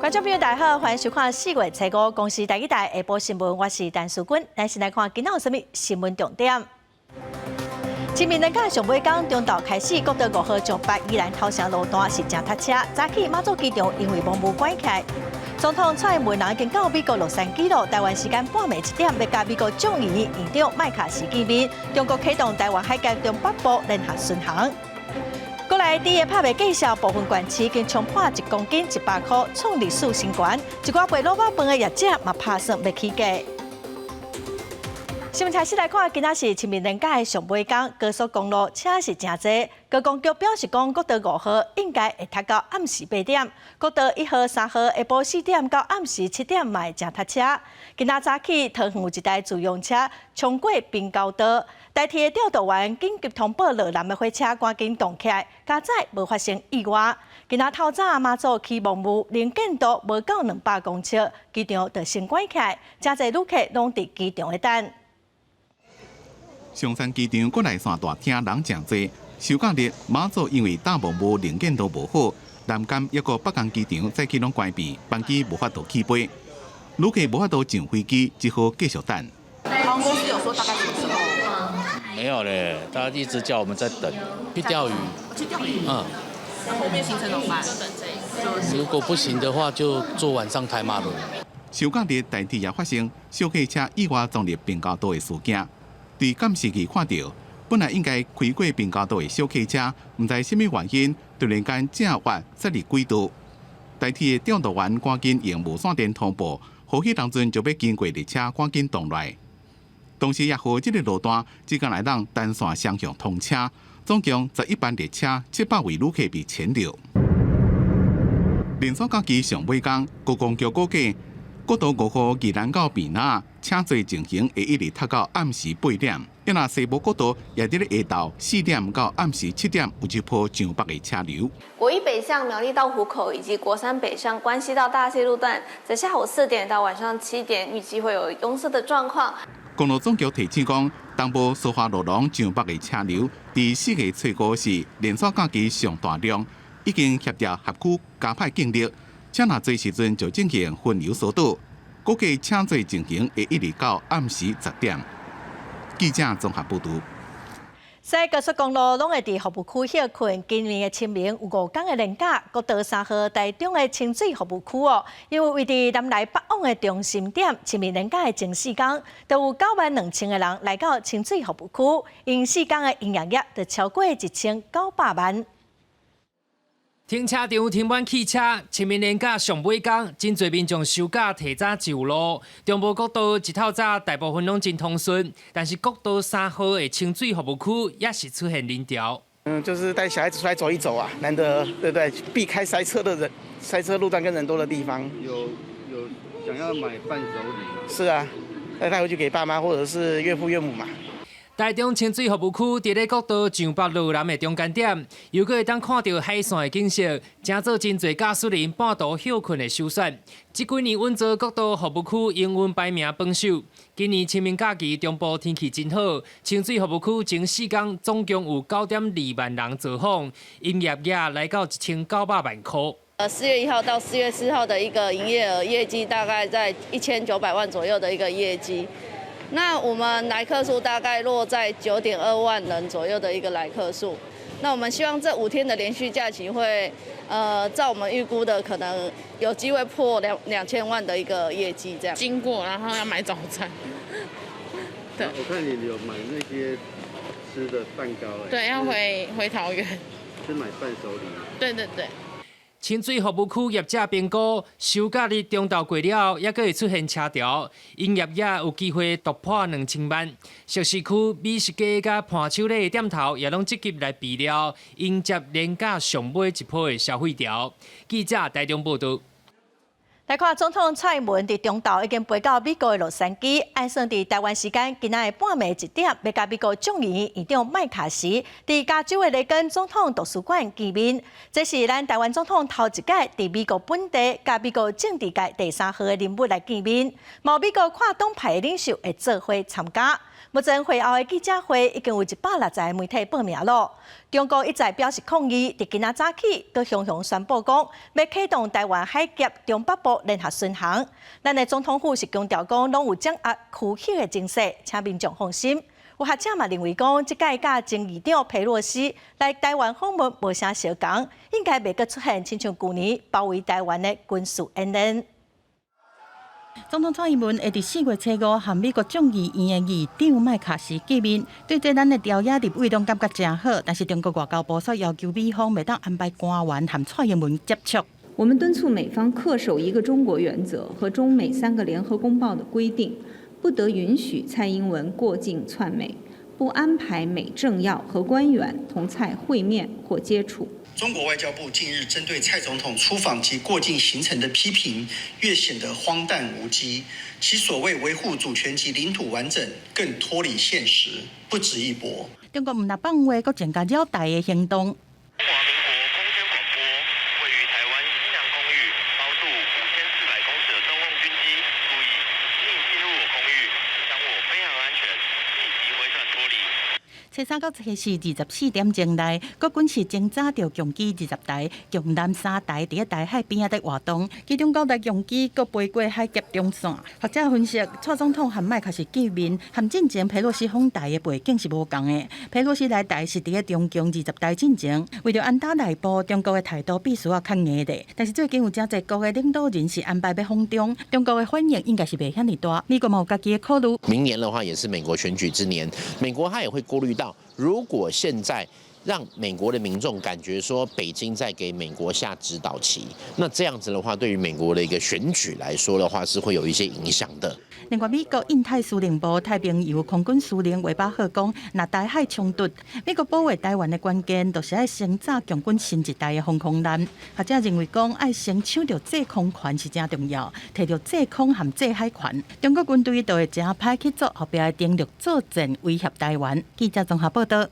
觀眾朋友大家好，歡迎收看4月初五公視台語台下晡新聞，我是陳淑君。咱先來看今仔有啥物新聞重點。清明連假上尾工，中晝開始，國道五號上北宜蘭頭城路段是誠塞車。早起馬祖機場因為網霧關起來。總統蔡英文人已經到美國洛杉磯咯，台灣時間半暝1點欲佮美國眾議院院長麥卡錫見面。中國啟動台灣海峽中北部聯合巡航。過來，佇個拍賣介紹部分縣市已經衝破1公斤100箍，創歷史新高。一寡賣滷肉飯的業者嘛拍算欲起價。新聞開始來看，今仔是清明連假的上尾工，高速公路車是誠濟。高公局表示講，國道五號應該會塞到暗時8點，國道1號、3號下晡4點到暗時7點嘛會誠塞車。今仔早起，桃園有一台自用車衝過平交道，台鐵的調度員緊急通報落南的火車趕緊動起來，佳哉無發生意外。今仔透早馬祖起濃霧，能見度無夠200公尺，機場就先關起來，誠濟旅客攏佇機場咧等。松山機場國內線大廳人誠濟，收假日馬祖因為大霧霧能見度無好，南竿抑閣北竿機場早起攏關閉，班機無法度起飛，旅客無法度上飛機，只好繼續等。航空公司有說大概什麼時候？沒有嘞，他一直叫我們在等，去釣魚。去釣魚。嗯。那後面行程怎麼辦？如果不行的話，就坐晚上台馬輪。收假日台鐵也發生小客車意外撞入平交道的事件。佇監視器看著，本來應該開過平交道的小客車，毋知啥物原因，突然間正彎駛入軌道。台鐵的調度員趕緊用無線電通報，予彼當陣就欲經過列車趕緊擋落來。同時也予這个路段，這工會當單線雙向通車，總共11班列車，700位旅客被牽著。連續假期上尾工，觀光局估計，國道五號宜蘭到坪林，車濟情形會一直塞到暗時8點。若西部國道也佇咧下晝4點到暗時7點，有一波上北的車流。國一北向苗栗到湖口以及國三北上關西到大溪路段，在下午4點到晚上7點，預計會有擁塞的狀況。公路總局提醒講，東部蘇花路廊上北的車流，佇4月初五是連續假期上大量，已經協調轄區加派警力，車若濟時陣就進行分流疏導，估計車濟情形會一直到暗時10點。記者綜合報導。西高速公路攏會佇服務區歇睏。今年的清明有5工的連假，國道三號台中的清水服務區哦，因為位佇南來北往的中心點，清明連假的前四工，就有9萬2千个人來到清水服務區，𪜶四工的營業額就超過1900萬。停車場停滿汽車，清明連假上尾工，真濟民眾收假提早上路。中部國道一透早大部分攏真通順，但是國道三號的清水服務區也是出現人潮。嗯，就是帶小孩子出來走一走啊，難得，對不對？避開塞車的人、塞車路段跟人多的地方。有想要買伴手禮嗎？是啊，帶帶回去給爸媽或者是岳父岳母嘛。台中清水服務區佇咧國道上北落南的中間點，又閣會當看著海線的景色，成做真濟駕駛人半途歇睏的首選。這幾年穩做國道服務區營運排名榜首。今年清明假期中部天氣真好，清水服務區前四工總共有9.2萬人造訪，營業額來到1900萬箍。4月1號到4月4號的一個營業額業績大概在1900萬左右的一個業績。那我們來客數大概落在9.2萬人左右的一個來客數。那我們希望這5天的連續假期會，照我們預估的，可能有機會破2000萬的一個業績。這樣。經過，然後要買早餐。對。我看你有買那些吃的蛋糕，哎。對，要回桃園。是買伴手禮。對對對。清水服務區業者評估，收假日中晝過了，猶閣會出現車潮，營業額有機會突破2000萬。熟食區美食街佮伴手禮的店頭也攏積極來備料，迎接連假上尾一波的消費潮。記者台中報導。來看總統蔡英文佇中晝已經飛到美國的洛杉磯，按算佇台灣時間今仔的半暝1點，欲佮美國眾議院院長麥卡錫佇加州的雷根總統圖書館見面。這是咱台灣總統頭一擺佇美國本地佮美國政治界第三號的人物來見面，嘛美國跨黨派的領袖會做伙參加。目前會後的記者會已經有160個媒體報名囉。中國一再表示抗議，佇今仔早起，閣雄雄宣布講，欲啟動台灣海峽中北部聯合巡航。咱的總統府是強調講，攏有掌握區域的情勢，請民眾放心。有學者嘛認為講，這擺佮前議長裴洛西來台灣訪問無啥相仝，應該袂閣出現親像舊年包圍台灣的軍事演練。總統蔡英文會佇4月初5和美國眾議院的議長麥卡錫見面，對這咱的朝野立委攏感覺誠好，但是中國外交部卻要求美方袂當安排官員和蔡英文接觸。我們敦促美方恪守一個中國原則和中美三個聯合公報的規定，不得允許蔡英文過境竄美，不安排美政要和官員同蔡會面或接觸。中國外交部近日針對蔡總統出訪及過境行程的批評，越顯得荒誕無稽。其所謂維護主權及領土完整，更脫離現實，不值一駁。中國毋但放話，閣增加繞台的行動。中華民國空軍廣播，位於台灣西南空域，高度5400公尺的中共軍機，注意，請進入我空域，影響我飛行安全，立即回轉脫離。初三到初四24點鐘內，國軍是偵查著共機20台、共艦3台佇咧台海邊仔咧活動，其中九台共機閣飛過海峽中線。學者分析，蔡總統和麥卡錫見面，和進前裴洛西訪台的背景是無仝的。裴洛西來台是佇咧中共二十大進前，為著安打內部，中國的態度必須要較硬的。但是最近有誠濟國的領導人是安排欲訪中，中國的反應應該是袂遐爾大。美國嘛有家己的考慮。明年的話也是美國選舉之年，美國他也會顧慮到，如果現在讓美國的民眾感覺說北京在給美國下指導棋，那這樣子的話，對於美國的一個選舉來說的話，是會有一些影響的。另外，美國印太司令部太平洋空軍司令韋巴赫講，若台海衝突，美國保衛台灣的關鍵，就是愛先炸共軍新一代的防空艦。學者認為講，愛先搶著制空權是誠重要，提著制空和制海權，中國軍隊就會誠歹去做後壁的登陸作戰，威脅台灣。記者綜合報道。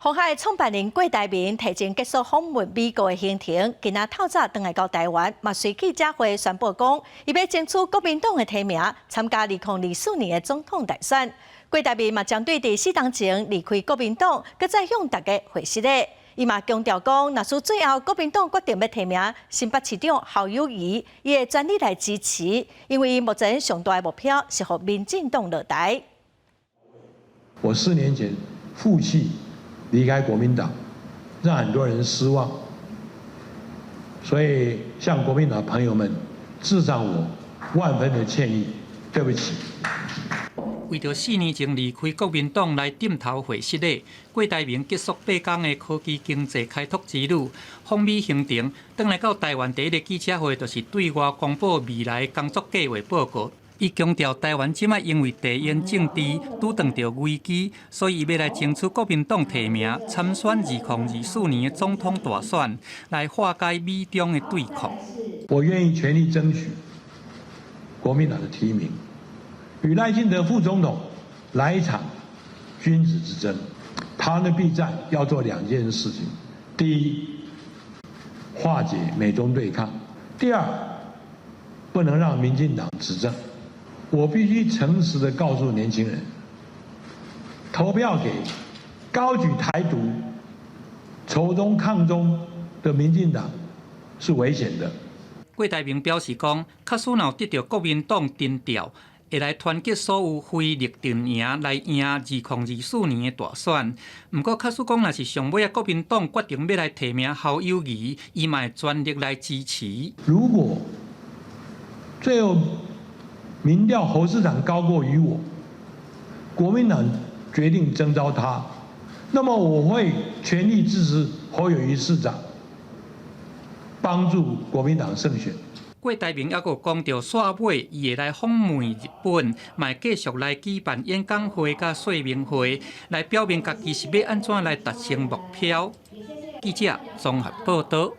鴻海創辦人郭台銘提前結束訪問美國的行程，今仔透早轉來到台灣，嘛隨記者會宣布講，伊欲爭取國民黨的提名，參加2024年的總統大選。郭台銘嘛針對佇4冬前離開國民黨，閣再向大家回釋咧。伊嘛強調講，若是最後國民黨決定欲提名新北市長侯友宜，伊會全力來支持，因為伊目前上大的目標是予民進黨落台。我4年前負氣離開國民黨，讓很多人失望，所以向國民黨朋友們致上我萬分的歉意，對不起。為著4年前離開國民黨來點頭會失禮，郭台銘結束8天的科技經濟開拓之旅，訪美行程，轉來到台灣第一个記者會，就是對外公布未來工作計劃報告。伊強調，台灣這擺因為地緣政治拄著著危機，所以伊欲來爭取國民黨提名參選2024年的總統大選，來化解美中的對抗。我願意全力爭取國民黨的提名，與賴清德副總統來一場君子之爭。台灣的備戰要做兩件事情：第一，化解美中對抗；第二，不能讓民進黨執政。我必須誠實的告訴年輕人，投票給高舉台獨、仇中抗中的民進黨是危險的。郭台銘表示講，假使若有得著國民黨徵召，會來團結所有非綠陣營來贏2024年的大選。毋過，假使講若是上尾仔國民黨決定欲來提名侯友宜，伊嘛會全力來支持。如果最後民調侯市長高過於我，國民黨決定徵召他，那麼我會全力支持侯友宜市長，幫助國民黨勝選。郭台銘猶閣講著，煞尾伊會來訪問日本，嘛會繼續來舉辦演講會佮說明會，來表明家己是欲按怎來達成目標。記者綜合報道。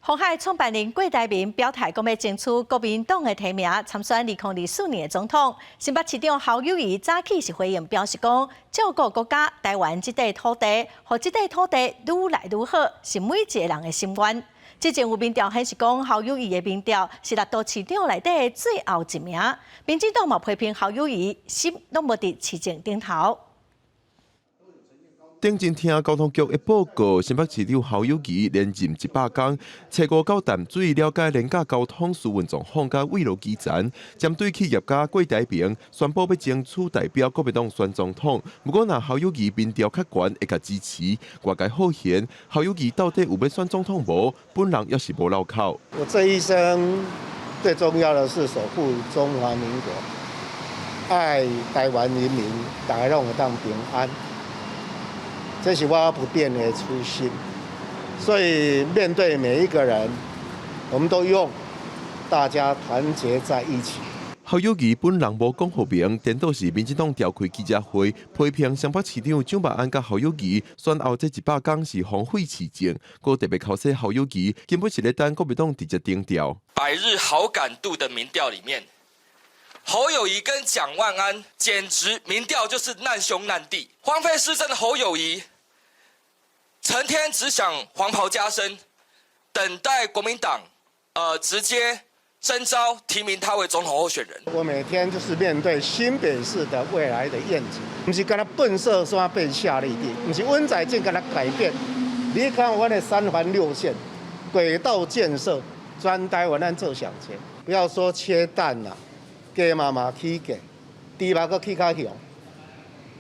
鴻海創辦人郭台銘表態，講欲爭取國民黨的提名，參選2024年的總統。新北市長侯友宜早起是回應表示講，照顧國家台灣這塊土地，予這塊土地愈來愈好，是每一个人的心願。之前有民調顯示講，侯友宜的民調是六都市長內底的最後一名。民進黨嘛批評侯友宜心攏無佇市政頂頭。頂陣聽交通局的報告，新北市長侯友宜連任100工，初五到淡水了解廉價交通疏運狀況佮慰勞基層，針對企業家郭台銘宣布欲爭取代表國民黨選總統。不過，若侯友宜民調較懸，會共支持。外界好奇，侯友宜到底有欲選總統無？本人猶是無落口。我這一生最重要的是守護中華民國，愛台灣人民，大家攏會當平安。這是我不變的初心，所以面對每一個人，我們都用大家團結在一起。侯友宜本人無講予明，顛倒是民進黨召開記者會，批評新北市長蔣萬安佮侯友宜選後這100工是荒廢市政，閣特別剾洗侯友宜根本是咧等國民黨直接定調。百日好感度的民調裡面，侯友宜跟蔣萬安簡直民調就是難兄難弟，荒廢市政的侯友宜，成天只想黃袍加身，等待國民黨，直接徵召提名他為總統候選人。我每天就是面對新北市的未來的願景，毋是干焦笨色山變夏綠地，毋是溫仔進給他改變。你看我的三環六線軌道建設，全台灣咱做上前，不要說切蛋啦，雞嘛嘛起價，豬肉閣起較凶。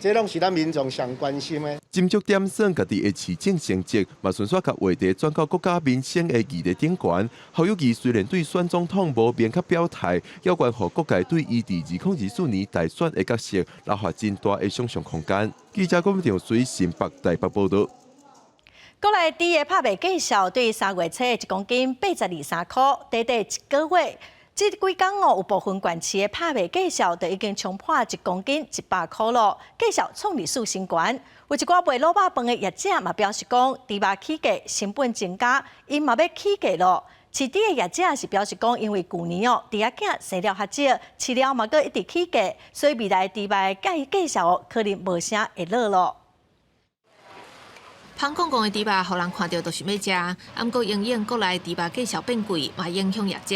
這攏是咱民眾上關心的。斟酌點算家己的市政成績，嘛順紲共話題轉到國家民生的議題頂懸。侯友宜雖然對選總統無明確表態，猶原予各界對伊佇2024年大選的角色留下真大的想像空間。記者郭文水新北台北報道。國內豬的拍賣價數對3月初1公斤82.3箍，短短一個月。這幾工哦，有部分縣市的拍賣價數就已經衝破1公斤100箍咯，價數創歷史新高。有一寡賣滷肉飯的業者嘛表示講，豬肉起價，成本增加，𪜶嘛欲起價咯。飼豬的業者是表示講，因為舊年哦，豬仔囝生了較少，飼料嘛閣一直起價，所以未來豬肉的價數可能無啥會落咯。芳公公的豬肉，予人看著就想欲食。啊，毋過因應國內豬肉價數變貴，嘛影響業者。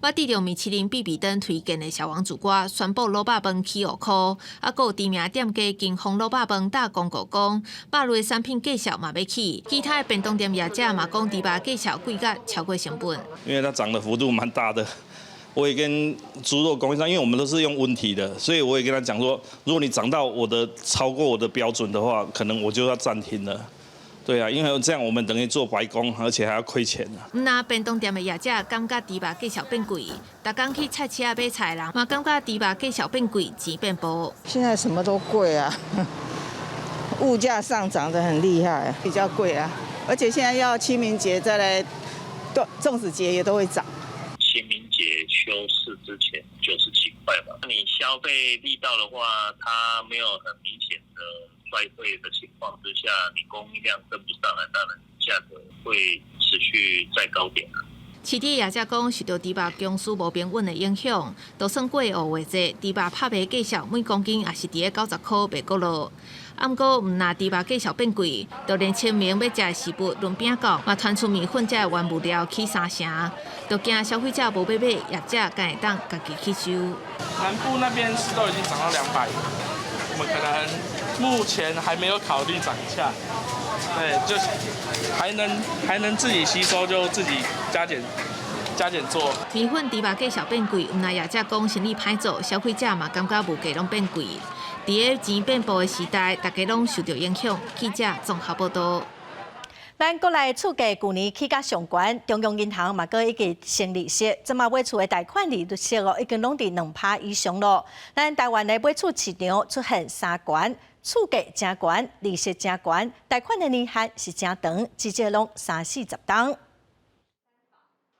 捌得著米其林必比登推薦的小王子哥宣布滷肉飯起5箍，啊，閣有知名店家金鳳滷肉飯打公告講，肉類產品價數嘛欲起。其他的便當店業者嘛講，豬肉價數貴甲超過成本。因為它漲的幅度蠻大的，我也跟豬肉供應商，因為我們都是用溫體的，所以我也跟他講說，如果你漲到我的超過我的標準的話，可能我就要暫停了。對啊，因為這樣我們等於做白工，而且還要虧錢啊。毋但便當店的業者感覺豬肉價數變貴，逐工去菜市仔買菜的人嘛感覺豬肉價數變貴，錢變薄。現在什麼都貴啊，物價上漲得很厲害，比較貴啊。而且現在要清明節再來，粽子節也都會漲。清明節休市之前90幾塊吧。你消費力道的話，它沒有很明顯的衰退的情況之下，你供應量跟不上來，當然價格會持續在高點。飼豬業者講，受著豬肉供需無平穩的影響，就算過五月節，豬肉拍賣價數每公斤也是佇咧90箍，袂閣落。啊，毋過毋但豬肉價數變貴，就連清明欲食的食物輪餅角，嘛傳出麵粉這个原物料起三成，就驚消費者無欲買，業者敢會當家己去收。南部那邊是都已經漲到200，我們可能目前還沒有考慮漲價，對，就還能自己吸收，就自己加減做。麵粉、豬肉價數變貴，毋但業者講生意歹做，消費者嘛感覺物價攏變貴。佇个錢變薄的時代，大家攏受著影響。記者綜合報道。咱國內厝價舊年起甲上懸，中央銀行嘛閣已經升利息，這馬買厝的貸款利息哦，已經攏佇2%以上咯。咱台灣的買厝市場出現三懸，厝價誠懸，利息誠懸，貸款的年限是誠長，至少攏三四十冬。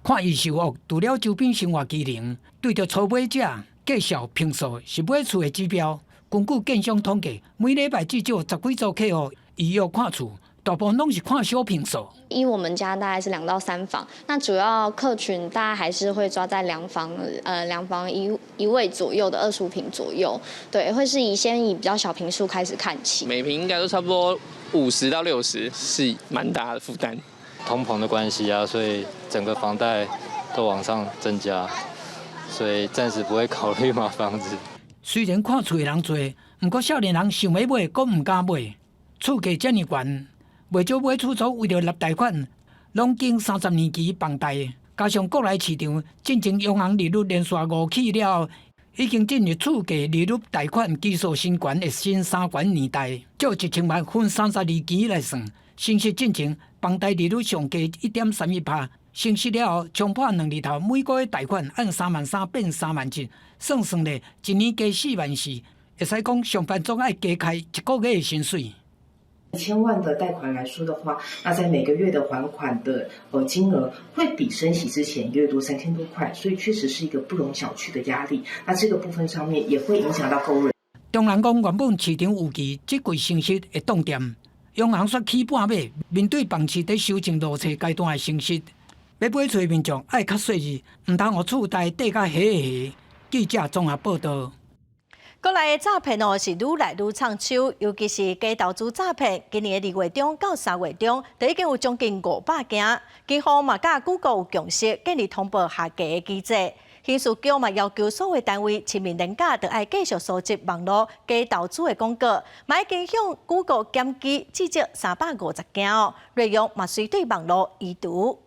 看預售屋，除了周邊生活機能，對著初買者價數坪數是買厝的指標。根據建商統計，每禮拜至少十幾組客戶預約看厝。大部分攏是看小坪數。以我們家大概是2到3房，那主要客群大概還是會抓在兩房，2房1衛左右的25坪左右，對，會是以先以比較小坪數開始看起。每坪應該都差不多50到60，是蠻大的負擔。通膨的關係啊，所以整個房貸都往上增加，所以暫時不會考慮買房子。雖然看厝的人濟，毋過少年人想欲買，閣毋敢買。厝價遮爾懸，袂少買厝族為著納貸款，攏經30年期房貸，加上國內市場進前央行利率連續五起了後，已經進入厝價利率貸款基數新懸的新三懸年代。借1000萬分32期來算，升息進前房貸利率上低1.31%，升息了後衝破兩字頭，每個月貸款按3萬3變3萬7，算算咧，一年加4萬4，會使講上班族愛加開一個月的薪水。 1000萬的貸款來說的話，那在每個月的還款的金額會比升息之前約多3000多塊，所以確實是一個不容小覷的壓力。那這個部分上面也會影響到購入。中人講，原本市場預期這季升息會凍定，央行煞起半碼，面對房市佇修正落冊階段的升息，欲買厝的民眾愛較細膩，毋通予厝貸綴甲黑黑。記者綜合報道。國內的詐騙哦是愈來愈暢手，尤其是假投資詐騙。今年的2月中到3月中，就已經有將近500件。警方嘛佮 Google 有共識，建立通報下架的機制。刑事局嘛要求所有單位清明連假都愛繼續收集網路假投資的廣告，嘛已經向 Google 檢舉至少350件哦。內容嘛隨對網路移除。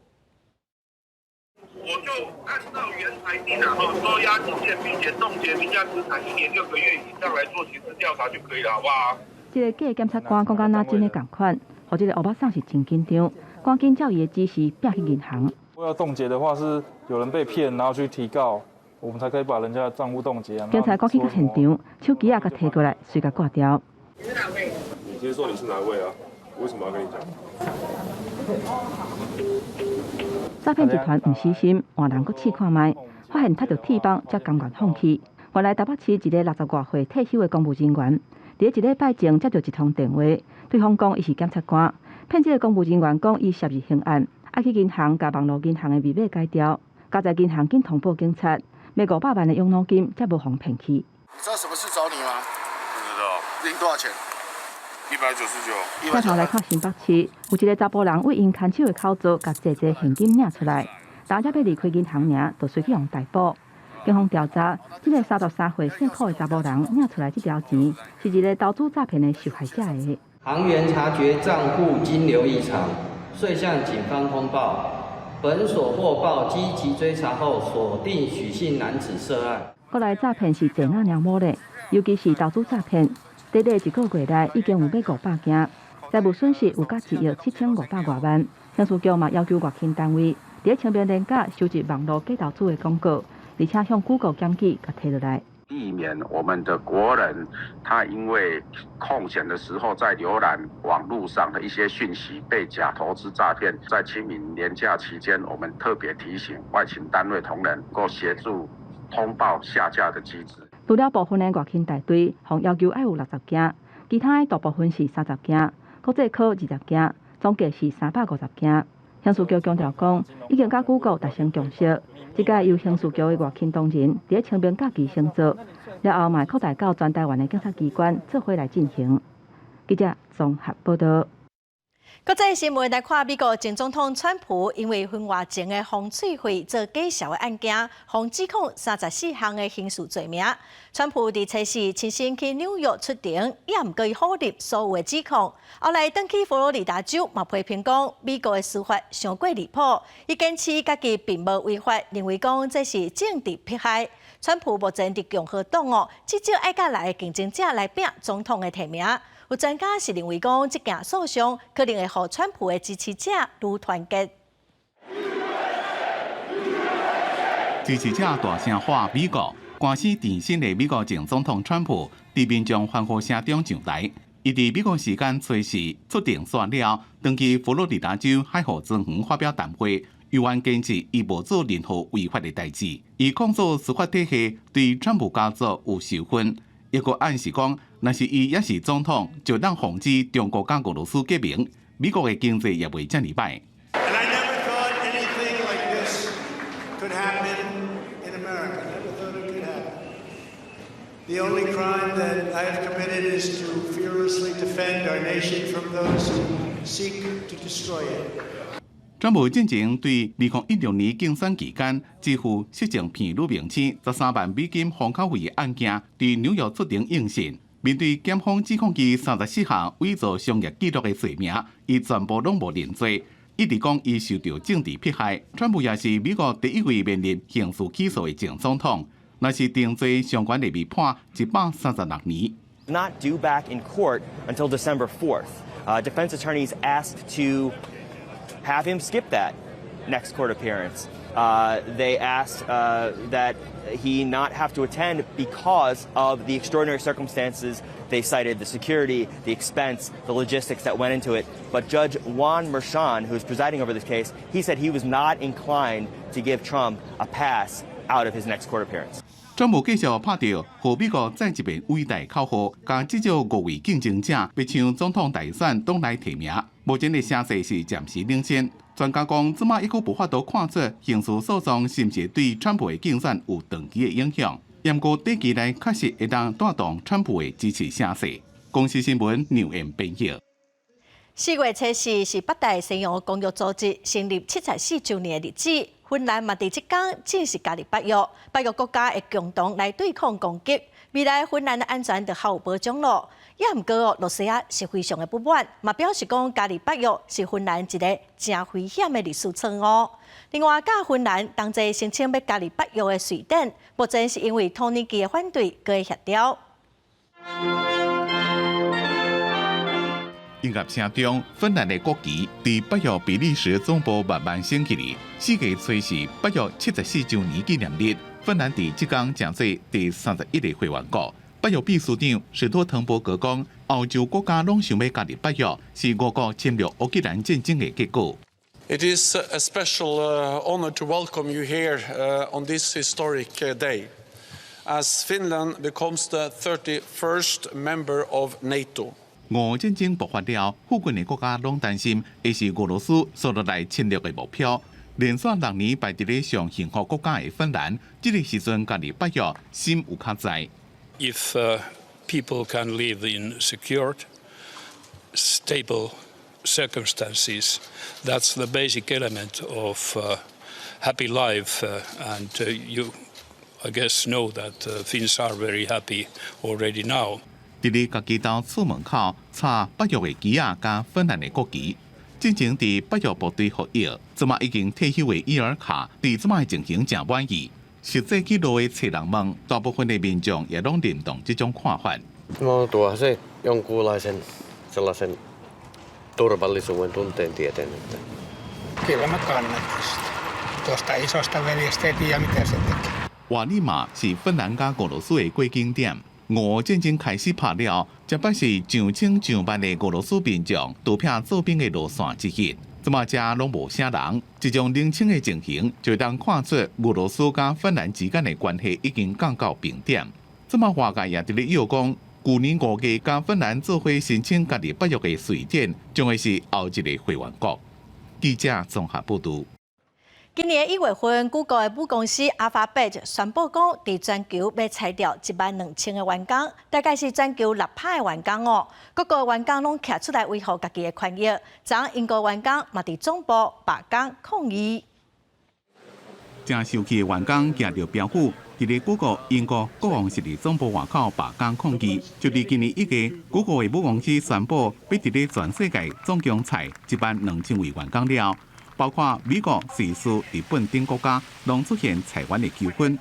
我就按照原裁定啊，哈，收押禁見，並且凍結名下資產1年6個月以上來做刑事調查就可以了，好不好？這个假檢察官講甲若真的仝款，予這个歐巴桑是真緊張，趕緊照伊的指示拚去銀行。要凍結的話，是有人被騙，然後去提告，我們才可以把人家的賬戶凍結啊。警察趕去到現場，手機仔共提過來，隨共掛掉。你是哪位？你先說你是哪位啊？為什麼要跟你講？詐騙集團毋死心，換人閣試看覓，發現踢著鐵枋，才甘願放棄。原來台北市一个60外歲退休的公務人員，佇一禮拜前接著一通電話，對方講伊是檢察官，騙這个公務人員講伊涉入刑案，愛去銀行共網路銀行的密碼改掉，佳哉銀行緊通報警察，欲500萬的養腦金才無予騙去。你知道什麼事找你嗎？不知道。領多少錢？199。轉頭來看新北市，有一个查埔人為𪜶牽手的口座，共濟濟現金領出來，當才欲離開銀行爾，就隨去予逮捕。警方調查，這个33歲姓柯的查埔人領出來這條錢，是一个投資詐騙的受害者的。行員察覺賬戶金流異常，遂向警方通報。本所獲報，積極追查後，鎖定許姓男子涉案。國內詐騙是濟哪娘母咧，尤其是投資詐騙。短短一個月內已經有欲500件，財務損失有甲1億7500外萬。刑事局嘛要求外勤單位，佇清明連假收集網路假投資的廣告，而且向 Google 檢舉，共提落來。避免我們的國人，他因為空閒的時候在瀏覽網路上的一些訊息，被假投資詐騙。在清明連假期間，我們特別提醒外勤單位同仁，能夠協助通報下架的機制。除了部分的外勤大隊，予要求愛有60件，其他的大部分是30件，國際科20件，總計是350件。刑事局強調講，已經佮 Google 達成共識，這屆由刑事局的外勤同仁佇清明假期先做，了後嘛擴大到全台灣的警察機關做伙來進行。記者綜合報道。國際新聞來看，美國前總統川普因為婚外情的風吹費做假數的案件，予指控34項的刑事罪名。川普佇初四親身去紐約出庭，也毋過伊否認所有的指控。後來轉去佛羅里達州，嘛批評講美國的司法傷過離譜。伊堅持家己並無違法，認為講這是政治迫害。川普目前佇共和黨哦，至少愛佮六个競爭者來拚總統的提名。有專家是認為講，這件訴訟可能會予川普的支持者愈團結。支持者大聲喊美國，官司纏身的美國前總統川普，佇民眾歡呼聲中上台。伊佇美國時間初四出庭煞了，轉去佛羅里達州海湖莊園發表談話，猶原堅持伊無做任何違法的代誌。伊控訴司法體系對川普家族有仇恨，抑閣暗示講，若是伊猶是總統，就當防止中國佮俄羅斯結盟，美國的經濟也袂遮爾䆀。 And I never thought anything like this could happen in America. Never thought it could happen. The only crime that I have committed is to fearlessly defend our nation from those who seek to destroy it. 川普進前對2016年競選期間支付色情片女明星13萬美金封口費的案件，佇紐約出庭應訊。面對檢方指控伊34項偽造商業記錄的罪名，伊全部攏無認罪，一直講伊受到政治迫害。川普也是美國第一位面臨刑事起訴的前總統，若是定罪，上懸會被判136年。 Not due back in court until December 4th. Defense attorneys asked to have him skip that next court appearance. They asked that he not have to attend because of the extraordinary circumstances. They cited the security, the expense, the logistics that went into it. But Judge Juan Merchan, who is presiding over this case, he said he was not inclined to give Trump a pass out of his next court appearance. 川普繼續拍著予美國再一遍偉大口號，共至少五位競爭者欲搶總統大選黨內提名，目前的聲勢是暫時領先。專家講，這馬猶閣無法度看出刑事訴訟是毋是對川普的競選有長期的影響。毋過短期內確實會當帶動川普的支持聲勢。公視新聞劉彦編譯。4月初四是北大西洋公約組織成立74週年的日子，芬蘭嘛佇這工正式加入北約，北約國家會共同來對抗攻擊，未來芬蘭的安全就較有保障咯。也毋過哦，露西亞是非常的不滿，嘛表示講加入北約是芬蘭一个誠危險的歷史錯誤。另外，佮芬蘭同齊申請欲加入北約的瑞典，目前是因為土耳其的反對，閣會協調。音樂聲中，芬蘭的國旗佇北約比利時總部慢慢升起來。4月初四，北約74週年紀念日，芬蘭佇這工成做第31個會員國。北約秘書長史托滕伯格講，歐洲國家攏想欲加入北約，是俄國侵略烏克蘭戰爭的結果。 It is a special honor to welcome you here on this historic day, as Finland becomes the 31st member of NATO. 俄烏戰爭爆發了，附近的國家攏擔心會是俄羅斯紲落來侵略的目標。連續6年排佇咧上幸福國家的芬蘭，這個時陣加入北約，心有較在。 If people can live in secured, stable circumstances, that's the basic element of happy life. And you, I guess, know that Finns are very happy already now. 佇咧家己兜厝門口插北約的旗仔佮芬蘭的國旗，進前佇北約部隊服役，這馬已經退休的伊爾卡對這馬的情形誠滿意。實際去挪威揣人問，大部分的民眾也攏認同這種看法。 No tuohan se jonkunlaisen sellaisen turvallisuuden tunteen tieten, että Kyllä mä kannatan sitä. Tuosta isosta veljestä ei tiedä mitä se tekee. 瓦利馬是芬蘭佮俄羅斯的過境點。俄烏戰爭開始拍了，這擺是上千上萬的俄羅斯民眾逃避做兵的路線之一。這馬遮攏無啥人，這種冷清的情形，就當看出俄羅斯佮芬蘭之間的關係已經降到冰點。這馬外界也佇咧臆講，舊年5月佮芬蘭做伙申請加入北約的瑞典，將會是後一个會員國。記者綜合報導。今年1月份，谷歌的母公司阿法貝宣布講，佇全球欲裁掉1萬2千个員工，大概是全球6%的員工哦。各國員工攏徛出來維護家己的權益，昨英國員工嘛佇總部罷工抗議。誠受氣的員工舉著標語，佇咧谷歌英國國王十字總部外口罷工抗議。就佇今年1月，谷歌的母公司宣布，欲佇咧全世界總共裁1萬2千位員工了。包括美國、瑞士、日本等國家，攏出現裁員的糾紛。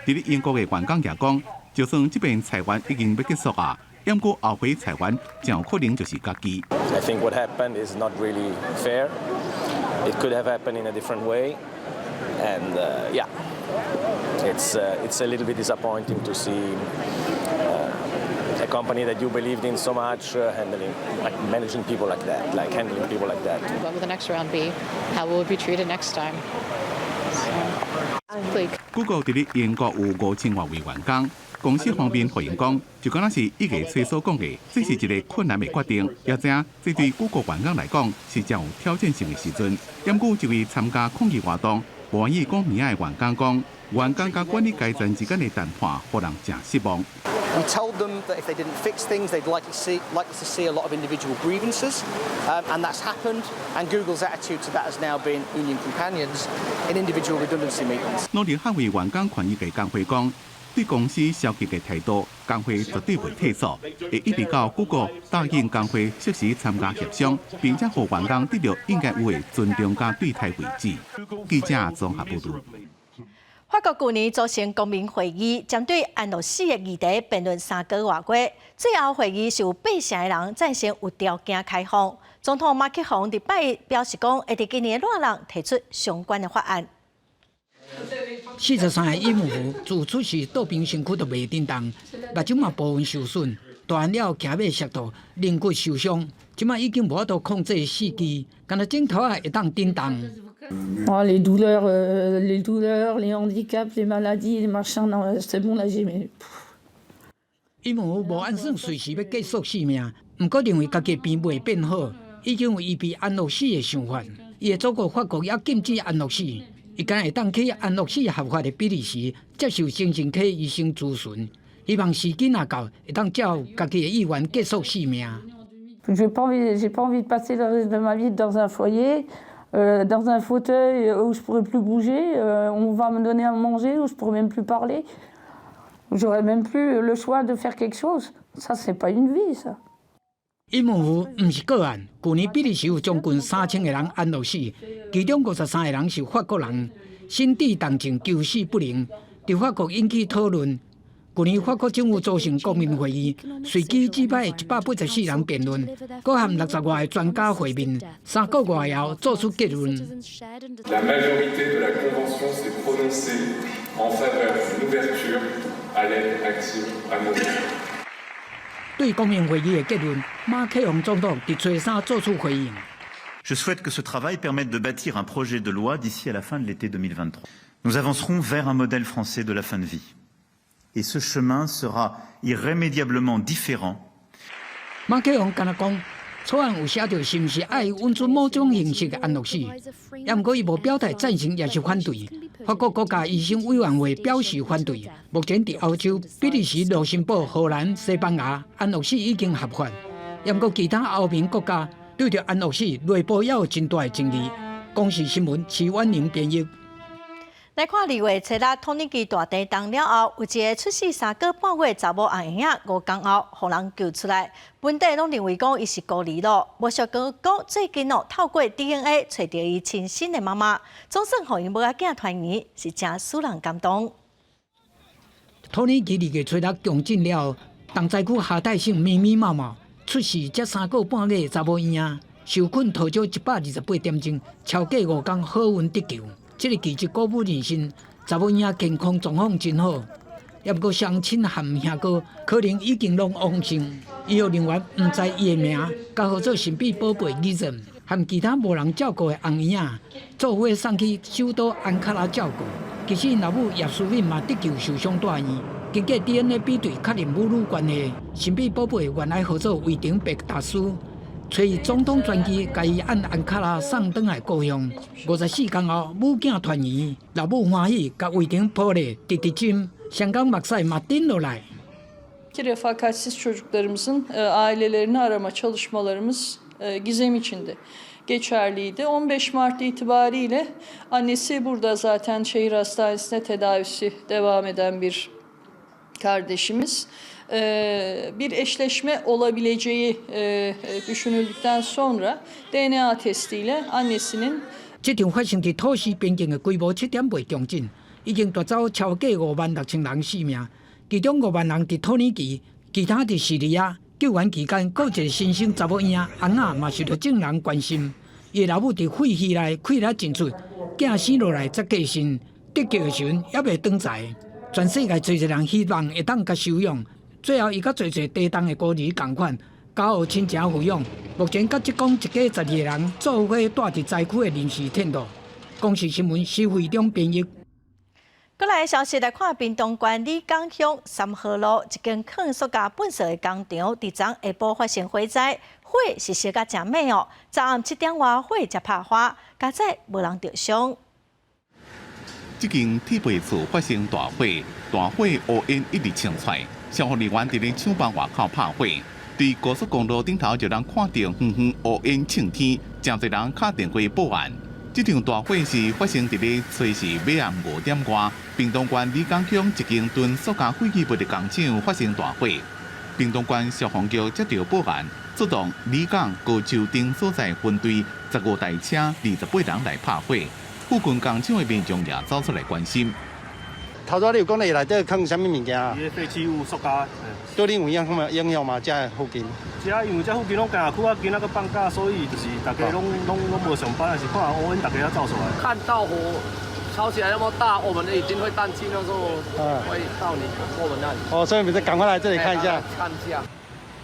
佇咧英國的員工也講，就算這遍裁員已經欲結束啊，毋過後回裁員誠有可能就是家己。 I think what happened is not really fair. It could have happened in a different way, and yeah, it's a little bit disappointing to see a company that you believed in so much handling, like managing people like that, like handling people like that. What will the next round be? How will we be treated next time? So, bleak. Google 佇咧英國有5000外位員工，公司方面回應講，就敢若是1月初所講的，這是一个困難的決定，也知影這對谷歌員工來講是誠有挑戰性的時陣。毋過一位參加抗議活動，無願意講名的員工講，員工佮管理階層之間的談判，予人誠失望。 We told them that if they didn't fix things, they'd likely to see a lot of individual grievances, and that's happened. And Google's attitude to that has now been union companions in individual redundancy meetings. 努力捍衛員工權益的工會講，對公司消極的態度，工會絕對袂退縮，會一直到谷歌答應工會適時參加協商，並且予員工得著應該有的尊重佮對待為止。記者綜合報導。法國舊年組成公民會議，針對安樂死的議題辯論3個外月，最後會議是有八成的人贊成有條件開放。總統馬克宏禮拜一表示講，會佇今年熱人提出相關的法案。 43歲伊姆夫自出世倒邊身軀就袂振動，目睭嘛部分受損，大漢了騎馬摔倒，龍骨受傷，這馬已經無法度控制四肢，干焦指頭仔會當振動。 Oh, les douleurs, les douleurs, les handicaps, les maladies, les machins, non, c'est bon, là, j'ai... 伊姆無按算隨時欲結束性命，毋過認為家己病袂變好，已經有預備安樂死的想法。伊的祖國法國猶禁止安樂死，伊敢會當去安樂死合法的比利時接受精神科醫生諮詢，希望時間若到，會當照家己的意願結束性命。 J'ai pas envie de passer le reste de ma vie dans un foyer, dans un fauteuil où je pourrais plus bouger, on va me donner à manger, où je pourrais même plus parler. J'aurais même plus le choix de faire quelque chose. Ça, c'est pas une vie, ça. 伊姆夫毋是個案，舊年比利時有將近3000個人安樂死，其中53個人是法國人，心智重症求死不能，佇法國引起討論。舊年法國政府組成國民會議，隨機指派184人辯論，閣含60外个專家會面，3個月後做出結論。 La majorité de la Convention s'est prononcée en faveur d'une ouverture à l'aide active à mourir. 對國民會議的結論，馬克宏總統佇初三做出回應。 Je souhaite que ce travail permette de bâtir un projet de loi d'ici à la fin de l'été 2023. Nous avancerons vers un modèle français de la fin de vie. Et ce chemin sera irrémédiablement différent. 馬克宏敢若講，草案有寫著是毋是愛允准某種形式的安樂死，猶毋過伊無表態贊成抑是反對。法國國家醫生委員會表示反對。目前佇歐洲，比利時、盧森堡、荷蘭、西班牙安樂死已經合法，猶毋過其他歐盟國家對著安樂死內部猶有真大的爭議。公視新聞徐婉玲編譯。來看2月初六土耳其大地動了後，有一個出世3個半月查某嬰仔，5工後予人救出來。本地攏認為講伊是孤兒咯，無想講最近哦透過 DNA 揣著伊親生的媽媽，總算予𪜶母仔囝團圓，是誠使人感動。土耳其2月初六強震了後，重災區哈泰省密密麻麻出世才3個半月的查某嬰仔，受困塗石128點鐘，超過5工好運得救。這个奇蹟鼓舞人心，查某嬰仔健康狀況真好，猶毋過雙親和兄哥可能已經攏往生。醫護人員毋知伊的名，共號做神秘寶貝義人，和其他無人照顧的紅嬰仔，做伙送去首都安卡拉照顧。其實𪜶老母葉淑敏嘛得救受傷住院，經過 DNA 比對確認母女關係，神秘寶貝原來號做維丁白達斯。揣總統專機，共伊按安卡拉送轉來故鄉。54工後，母囝團圓，老母歡喜，共維丁抱咧，直直斟，雙眼目屎嘛頂落來。 Refakatsiz çocuklarımızın ailelerini arama çalışmalarımız Gizem için de geçerliydi. 15 Mart itibariyle annesi burada zaten şehir hastanesinde tedavisi devam eden bir kardeşimiz. Bir eşleşme olabileceği düşünüldükten sonra DNA testiyle annesinin 這場發生佇土耳其邊境的規模7.8強震，已經奪走超過5萬6千人性命，其中5萬人佇土耳其，其他佇敘利亞。救援期間，閣一个新生查某嬰仔翁仔嘛受著眾人關心。伊老母佇廢墟內氣力真出，囝生落來才過身，得救的時陣猶未轉載。全世界濟濟人希望會當共收養，最後伊佮濟濟低動的孤兒仝款，交予親情撫養。目前佮職工一家12個人做伙蹛佇災區的臨時天度。公視新聞施惠中編譯。閣來消息來看，屏東縣里港鄉3號路一間囥塑膠糞埽的工廠，佇昨下晡發生火災，火是燒甲誠猛哦。昨暗7點外火才拍花，佳哉無人著傷。這間鐵皮厝發生大火，大火烏煙一直衝出來，消防人員佇咧廠房外口拍火，佇高速公路頂頭就通看著遠遠烏煙衝天，誠濟人敲電話報案。這場大火是發生佇咧初四尾暗5點外，屏東縣里港鄉一間囤塑膠廢棄物的工廠發生大火。屏東縣消防局接到報案，出動里港高樹頂所在分隊15台車、28人來拍火。附近工廠的民眾也走出來關心。頭拄仔你有講你內底囥啥物物件？伊個廢棄物塑膠。對你有影響嗎？影響嗎？這附近？這因為這附近攏工廠區啊，今仔閣放假，所以就是大家攏攏攏無上班，是看烏煙，大家才走出來。看到火燒起來那麼大，我們已經會擔心，那時候會到你我們那裡。哦，所以你們趕快來這裡看一下。看一下。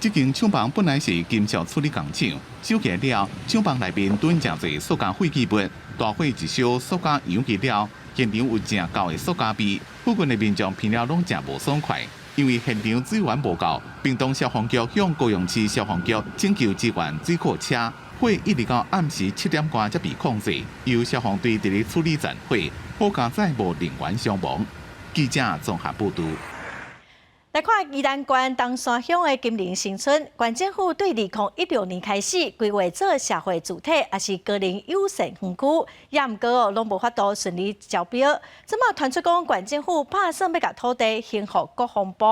這間廠房本來是金屬處理工廠，燒起來了，廠房內面囤誠濟塑膠廢棄物，大火一燒，塑膠揚起了，現場有誠厚的塑膠味，附近的民眾聞了攏誠無爽快。因為現場水源無夠，屏東消防局向高雄市消防局請求支援水貨車，火一直到暗時7點外才被控制，由消防隊佇咧處理殘火，好佳哉無人員傷亡。記者綜合報導。來看宜蘭縣東山鄉的金陵新村，縣政府對2016年開始規劃做社會住宅，抑是高齡友善園區，也毋過哦，攏無法度順利招標。這馬傳出講，縣政府拍算欲共土地還予國防部，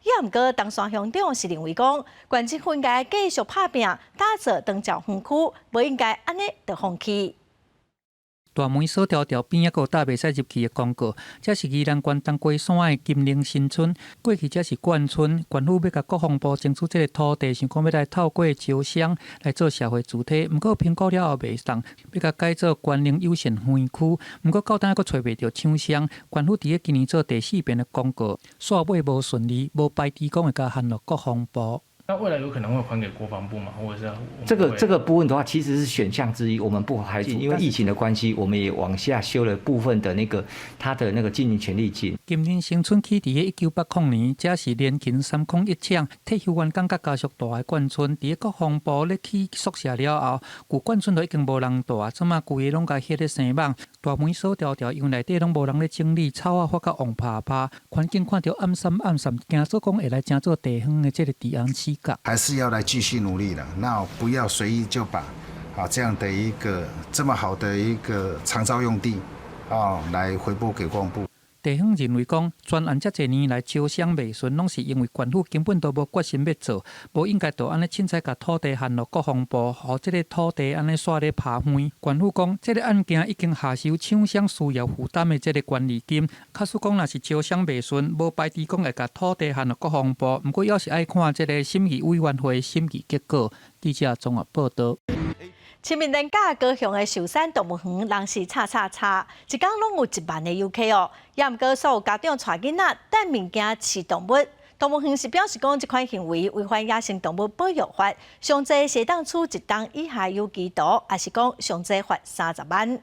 也毋過東山鄉長是認為講，縣政府應該繼續拍拚打造長照園區，無應該按呢就放棄。大門鎖條條邊猶閣有搭袂使入去的廣告，這是宜蘭縣東瓜山的金陵新村。過去這是眷村，縣府欲共國防部爭取這个土地，想講欲來透過招商來做社會住宅，毋過評估了後袂送，欲共改做高齡友善園區，毋過到今閣揣袂著廠商。縣府佇咧今年做第四遍的公告，煞尾無順利，無排除講會共還予國防部。那未來有可能會還給國防部嗎？或者是這個部分的話，其實是選項之一，我們不排除，因為疫情的關係，我們也往下修了部分的那個它的那個經營權利金。金陵新村起佇咧1980年，這是聯勤301廠退休員工佮家屬蹛的眷村。佇咧國防部咧起宿舍了後，舊眷村都已經無人蹛，這馬規个攏共歇咧生蠓，大門鎖條條，因為內底攏無人咧整理，草仔發甲黃趴趴，環境看著暗澀暗澀，驚做講會來成做地方的這个治安死角。還是要來繼續努力的，那不要隨意就把啊這樣的一個這麼好的一個長照用地啊來回撥給國防部。地方認為講，專案遮濟年來招商袂順，攏是因為縣府根本都無決心欲做，無應該就按呢凊彩共土地還予國防部，予這个土地按呢煞咧拋荒。縣府講，這个案件已經下收廠商需要負擔的這个權利金。假使講若是招商袂順，無排除講會共土地還予國防部，毋過猶是愛看這个審議委員會審議結果。記者綜合報導。清明連假高雄的壽山動物園人是吵吵吵，一工攏有1萬个遊客哦。也毋過所有家長帶囡仔擲物件飼動物，動物園是表示講這款行為違反野生動物保育法，上濟會當處一冬以下有期徒，抑是講上濟罰30萬。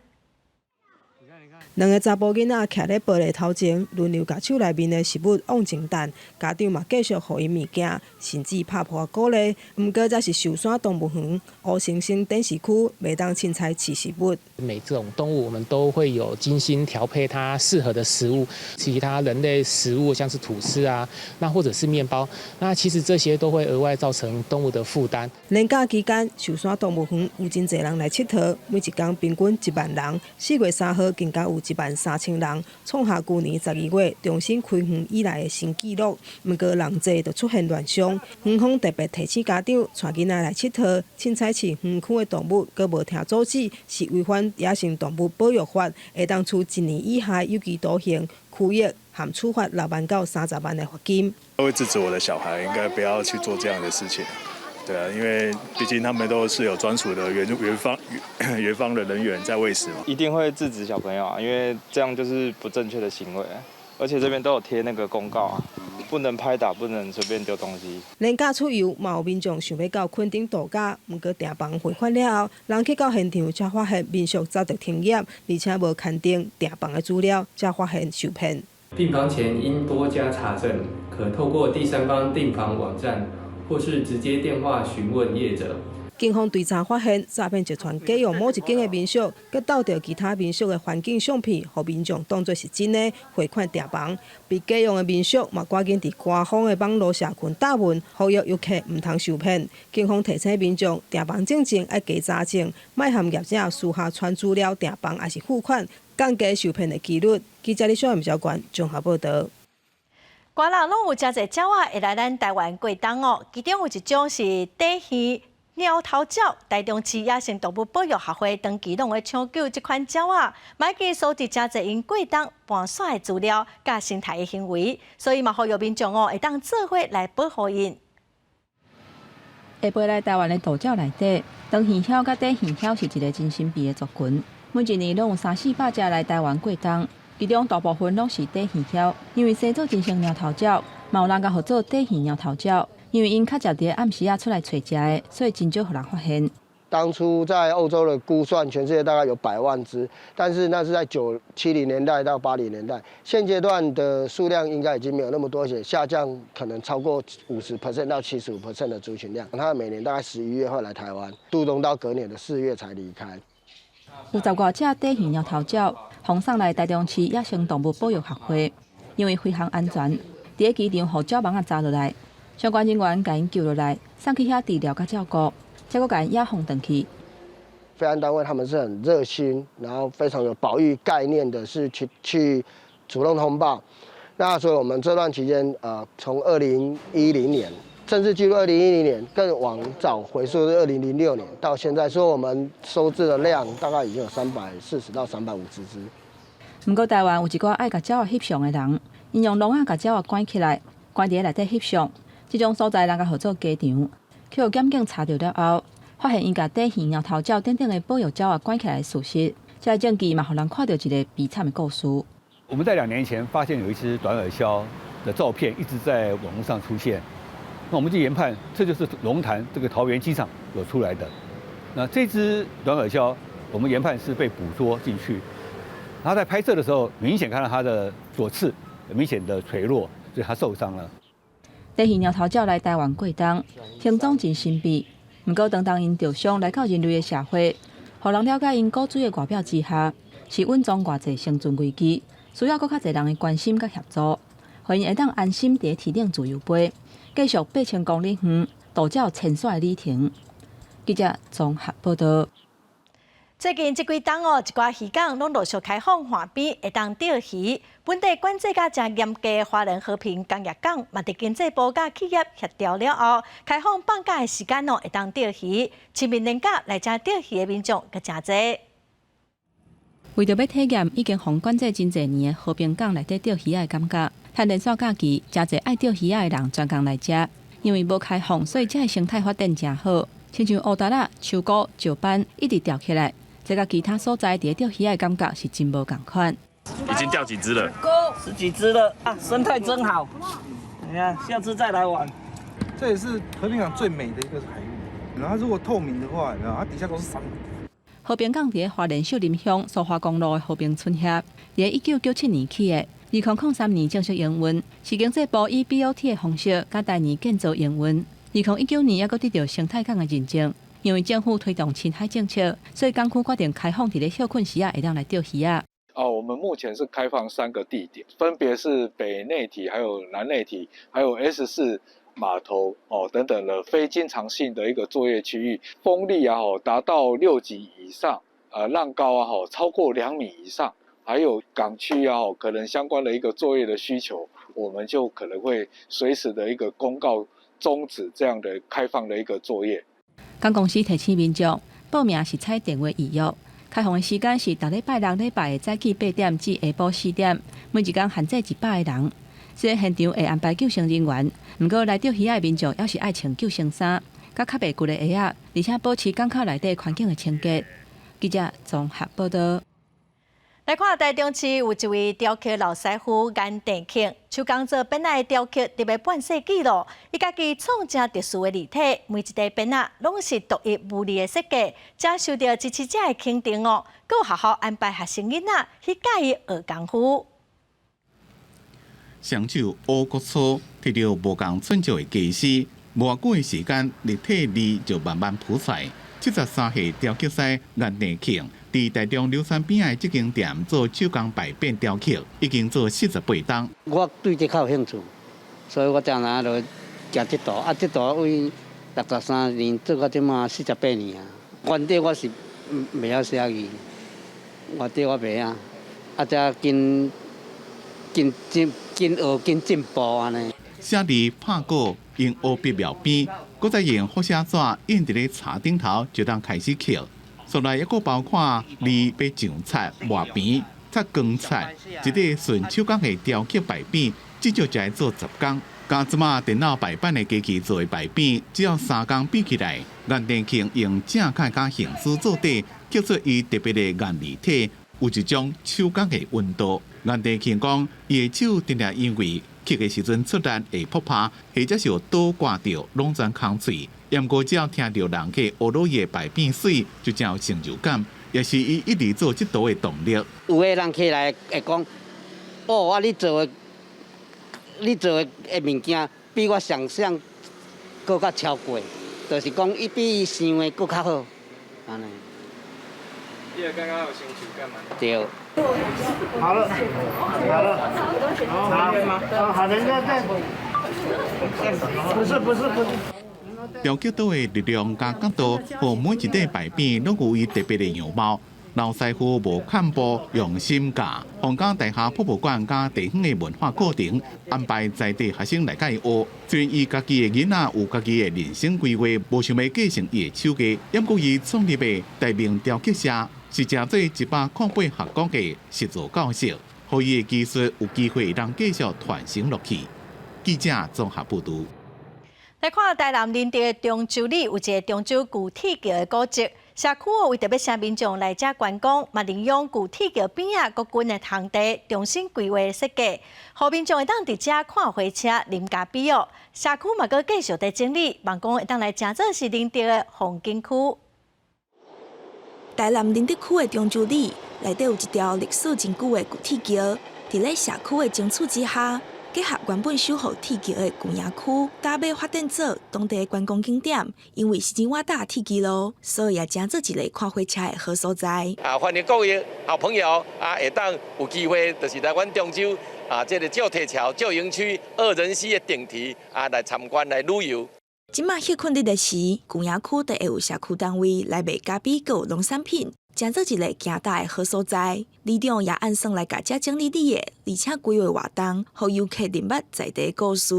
兩个查埔囡仔徛咧玻璃頭前，輪流共手內面的食物往前擲，家長嘛繼續予𪜶物件，甚至拍噗仔鼓勵。毋過這是壽山動物園烏猩猩展示區，袂當凊彩飼食物。每種動物我們都會有精心調配它適合的食物，其他人類食物像是吐司啊，那或者是麵包，那其實這些都會額外造成動物的負擔。連假期間，壽山動物園有真濟人來𨑨迌，每一工平均1萬人。4月3號更加有1萬3千人，創下舊年12月重新開園以來的新紀錄。毋過人濟就出現亂象，園方特別提醒家長帶囡仔來𨑨迌，凊彩飼園區的動物，閣無聽阻止，是違反野生動物保育法，會當處一年以下有期徒刑、拘役含處罰6萬到30萬的罰金。我會制止我的小孩，應該不要去做這樣的事情。對啊，因為畢竟他們都是有專屬的園方的人員在餵食嘛。一定會制止小朋友啊，因為這樣就是不正確的行為，而且這邊都有貼那個公告啊，不能拍打，不能隨便丟東西。連假出遊，嘛有民眾想欲到墾丁度假，毋過訂房匯款了後，人去到現場才發現民宿早就停業，而且無勘定訂房的資料，才發現受騙。訂房前應多加查證，可透過第三方訂房網站，或是直接電話詢問業者。警方追查發現，詐騙集團假用某一間的民宿，閣盜著其他民宿的環境相片，予民眾當作是真的匯款訂房。被假用的民宿嘛，趕緊佇官方的網路社群貼文，呼籲遊客毋通受騙。警方提醒民眾，訂房進前愛加查證，莫和業者私下傳資料訂房，抑是付款，降低受騙的機率。記者李小吳小關綜合報導。寒人攏有誠濟鳥仔會來咱台灣過冬哦，其中有一種是短耳貓頭鳥，台中市野生動物保育協會長期攏會搶救這款鳥仔，嘛已經收集誠濟𪜶過冬搬徙的資料，佮生態的行為，所以嘛呼籲民眾哦，會當做伙來保護𪜶。會飛來台灣的渡鳥內底，長耳鴞佮短耳鴞是一个真神秘的族群，每一年攏有三四百隻來台灣過冬，其中大部分攏是短耳鴞，因為生做真像貓頭鳥，嘛有人共號做短耳貓頭鳥。因為𪜶較常佇暗時仔出來揣食的，所以真少予人發現。當初在歐洲的估算，全世界大概有百萬隻，但是那是在70年代到80年代，現階段的數量應該已經沒有那麼多，而且下降可能超過50% 到75% 的族群量。它每年大概11月會來台灣，渡冬到隔年的4月才離開。有十外隻短耳貓頭鳥，予送來台中市野生動物保育協會，因為飛行安全，佇咧機場予鳥網仔紮落來。相關人員共𪜶救落來，送去遐治療佮照顧，才閣共𪜶野放轉去。飛安單位他們是很熱心，然後非常有保育概念的，是去主動通報。那所以我們這段期間，從2010年，正式記錄2010年，更往早回溯是2006年到現在，所以我們收治的量大概已經有340到350隻。毋過台灣有一寡愛共鳥仔翕相的人，𪜶用籠仔共鳥仔關起來，關佇咧內底翕相。這種所在人共號做雞場，去予檢警查著了後，發現𪜶共短耳貓頭鳥等等的保育鳥仔關起來的事實，這个證據嘛，予人看著一个悲慘的故事。我們在2年前發現有一隻短耳鴞的照片一直在網路上出現，那我們就研判，這就是龍潭這個桃園機場有出來的。那這隻短耳鴞，我們研判是被捕捉進去，然後在拍攝的時候，明顯看到它的左翅明顯的垂落，所以它受傷了。短耳貓頭鳥來台灣過冬，行蹤真神秘。毋過，當當𪜶著傷來到人類的社會，予人了解𪜶古錐的外表之下，是蘊藏偌濟生存危機，需要閣較濟人的關心佮協助，予𪜶會當安心佇咧天頂自由飛，繼續8000公里遠渡鳥遷徙的旅程。記者綜合報導。最近這幾冬哦，一寡漁港攏陸續開放岸邊會當釣魚。本地管制較誠嚴格的花蓮和平工業港，嘛佇經濟部佮企業協調了後，開放放假的時間哦，會當釣魚。清明連假來遮釣魚的民眾閣誠濟。為著欲體驗已經予管制真濟年的和平港內底釣魚仔的感覺，趁連續假期，誠濟愛釣魚仔的人專工來遮。因為無開放，所以遮的生態發展誠好，親像烏鮘仔、秋菇、石斑一直釣起來。這佮其他所在佇咧釣魚仔的感覺是真無仝款。已經釣幾隻了？十幾隻了啊！生態真好，你看，下次再來玩。這也是和平港最美的一個海域。然後如果透明的話，有沒有？它底下都是珊瑚。和平港佇咧花蓮秀林鄉蘇花公路的和平村遐，佇咧1997年起的，2003年正式營運，是經濟部以 BOT 的方式，佮台泥建造營運。2019年猶閣得著生態港的認證。因為政府推動親海政策，所以港區決定開放佇咧歇睏時仔會當來釣魚仔。哦，我們目前是開放三個地點，分別是北內堤、還有南內堤、還有 S4碼頭哦等等的非經常性的一個作業區域，風力啊吼達到6級以上，浪高啊吼超過2米以上，還有港區啊吼可能相關的一個作業的需求，我們就可能會隨時的一個公告終止這樣的開放的一個作業。港公司提醒民眾報名是採電話預約，開放的時間是逐禮拜六、禮拜的早起8點至下晡4點，每一工限制100個人。雖然現場會安排救生人員，毋過來釣魚仔的民眾猶是愛穿救生衫，佮較袂骨的鞋仔，而且保持港口內底環境的清潔。記者綜合報導。來看台中市有一位雕刻老師傅顏定慶，手工做鞭仔的雕刻得欲半世紀囉。伊家己創誠特殊的字體，每一塊鞭仔攏是獨一無二的設計，誠受著支持者的肯定哦。閣有學校安排學生囡仔去佮伊學功夫。雙手烏骨粗，提著無仝寸少的家私，無偌久的時間，立體字就慢慢浮出來。73歲雕刻師顏地慶，佇台中柳山邊仔的這間店做手工牌匾雕刻，已經做48冬。我對這較有興趣，所以我定定就行這道。啊，這道為63年做到這馬48年啊。原底我是袂曉寫字，原底我袂曉，啊，才緊緊進緊學緊進步按呢。寫字拍稿用烏筆描邊，閣再用複寫紙印佇咧柴頂頭，就當開始刻。所內抑閣包括字欲上漆、抹邊、擦光漆，一塊純手工的雕刻牌匾，至少就愛做10工。佮這馬電腦排版的機器做的牌匾，只要3工比起來，顏電慶用正楷佮行書做底，刻出伊特別的顏字體，有一種手工的溫度。顏電慶講，伊的手定定因為刻的時陣出力會噗拍，或者是有刀割著，攏全空喙。毋過只要聽著人客呵咾伊的牌匾媠，就真有成就感，也是伊一直做這道的動力。有的人起來會講，哦，啊，你做的物件比我想像閣較超過，就是講伊比伊想的閣較好，按呢。你會感覺有成就感嗎？對。好了，好了，好，好，人家在，不是不是不是。雕刻刀的力量佮角度，予每一塊牌匾攏有伊特別的樣貌。老師傅無崁步，用心教。皇家大廈博物館佮地方的文化課程安排在地學生來共伊學。雖然伊家己的囡仔有家己的人生規劃，無想欲繼承伊的手藝，毋過伊創立的大明雕刻社是誠做108學國的實作教室，予伊的技術有機會通繼續傳承落去。記者綜合報導。來看台南仁德的中洲里有一个中洲舊鐵橋的古蹟，社區為著欲請民眾來遮觀光，嘛利用舊鐵橋邊仔國軍的空地重新規劃設計，予民眾會當佇遮看火車、啉咖啡哦。社區嘛閣繼續佇整理，望講會當來成做是仁德的風景區。台南仁德區的中洲里內底有一條歷史真久的舊鐵橋，佇咧社區的爭取之下，結合原本守護鐵橋的舊營區，打欲發展做當地的觀光景點。因為是真倚搭鐵支路，所以也成做一个看火車的好所在。啊，歡迎各位好朋友啊，會當有機會，就是來阮中洲啊，這个舊鐵橋、舊營區、惡人溪的頂堤啊，來參觀來旅遊。這馬歇睏日的時，舊營區就會有社區單位來賣咖啡，閣有農產品，成做一个行搭的好所在。里長也按算來共遮整理的，而且規劃活動，予遊客認捌在地故事。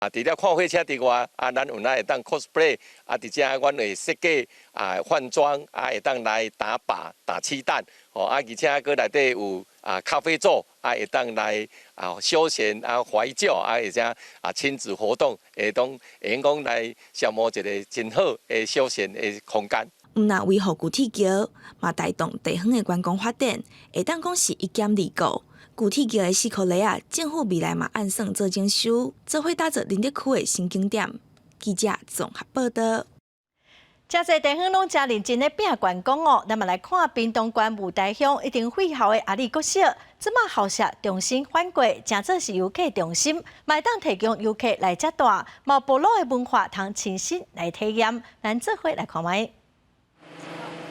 啊，除了看火車之外，啊，咱有哪會當 cosplay，啊，佇遮阮會設計啊換裝，啊，會當來打靶、打漆彈，吼，啊，而且閣內底有啊咖啡座，啊，會當來啊休閒啊懷舊，啊，而且啊親子活動，會當會用講來消磨一个真好的休閒的空間。毋若維護舊鐵橋，嘛帶動地方的觀光發展，會當講是一兼二顧。舊鐵橋的四箍犁仔，政府未來嘛按算做整修，做伙打造仁德區的新景點。記者綜合報導。誠濟地方攏誠認真咧拼觀光哦，咱嘛來看屏東縣霧台鄉已經廢校的阿里國小，這馬校舍重新翻過，成做是遊客中心，嘛會當提供遊客來遮蹛，嘛有部落的文化通親身來體驗。咱做伙來看覓。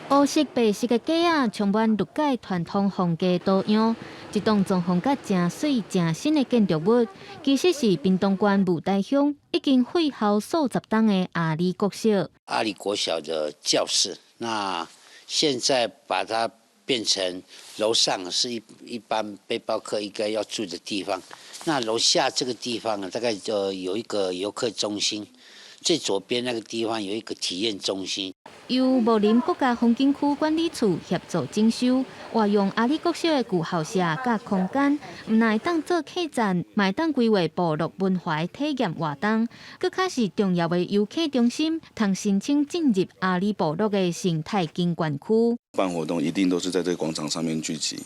烏色白色的架仔，充滿歷屆傳統風格圖樣，一棟裝潢甲誠媠誠新的建築物，其實是屏東縣霧台鄉已經廢校數十冬的阿里國小。阿里國小的教室，那現在把它變成樓上是一般背包客應該要住的地方，那樓下這個地方呢，大概就有一個遊客中心。最左邊那個地方有一個體驗中心。由武林國家風景區管理處協助整修，活用阿里國小的舊校舍佮空間，毋但會當做客棧，嘛會當規劃部落文化的體驗活動，閣較是重要的遊客中心，通申請進入阿里部落的生態景觀區。辦活動一定都是在這個廣場上面聚集，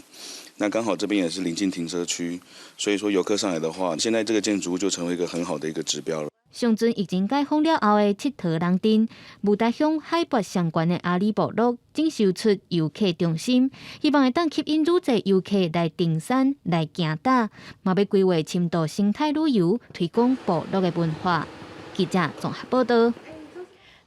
那剛好這邊也是臨近停車區，所以說遊客上來的話，現在這個建築物就成為一個很好的一個指標了。上陣疫情解封了後的𨑨迌人鎮，霧台鄉海拔上懸的阿里部落，整修出遊客中心，希望會當吸引愈濟遊客來登山、來行搭，嘛欲規劃深度生態旅遊，推廣部落的文化。記者綜合報道。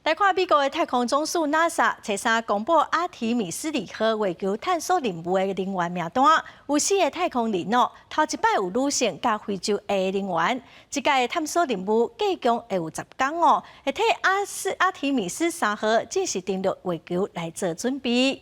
來看美國的太空總署 NASA 初三公布阿提米斯二號月球探索任務的人員名單，有四个太空人哦，頭一擺有女性佮非洲裔的人員。這屆的探索任務計共會有10工哦，會替阿提米斯3號正式登陸月球來做準備。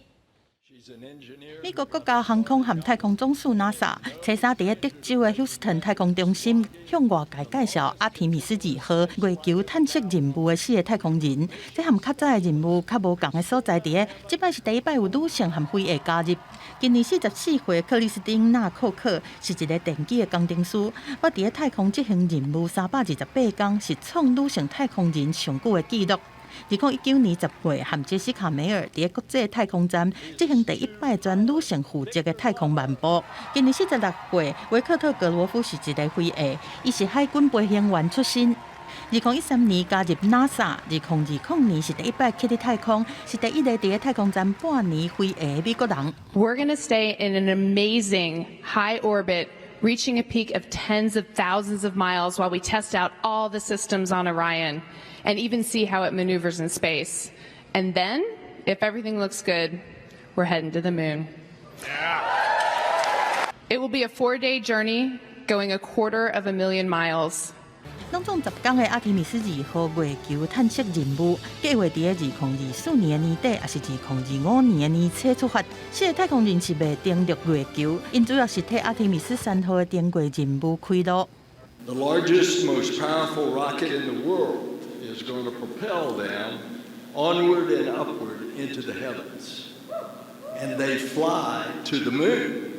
美國國家航空和太空總署 NASA 初三佇德州的休斯頓太空中心向外界介紹阿提米斯二號月球探測任務的四个太空人。這和較早的任務較無仝的所在，佇咧這擺是第一擺有女性和非裔加入。今年44歲克里斯汀納庫克是一个電機的工程師，捌佇咧太空執行任務328工，是創女性太空人上久的紀錄。2019年10月，和傑西卡梅爾佇咧國際太空站執行第一擺全女性負責的太空漫步。今年46歲，維克特格羅夫是一个非裔，伊是海軍飛行員出身。2013年加入 NASA，2020年是第一擺去佇太空，是第一个佇咧太空站半年飛的美國人。 We're going to stay in an amazing high orbit, reaching a peak of tens of thousands of miles while we test out all the systems on Orion and even see how it maneuvers in space. And then, if everything looks good, we're heading to the moon. It will be a 4-day journey going a quarter of a million miles. 攏總10工的阿提米斯二號月球探測任務，計劃佇咧2024年的年底，抑是2025年的年初出發。四个太空人是袂登陸月球，𪜶主要是替阿提米斯3號的登月任務開路。 The largest, most powerful rocket in the world is going to propel them onward and upward into the heavens. And they fly to the moon.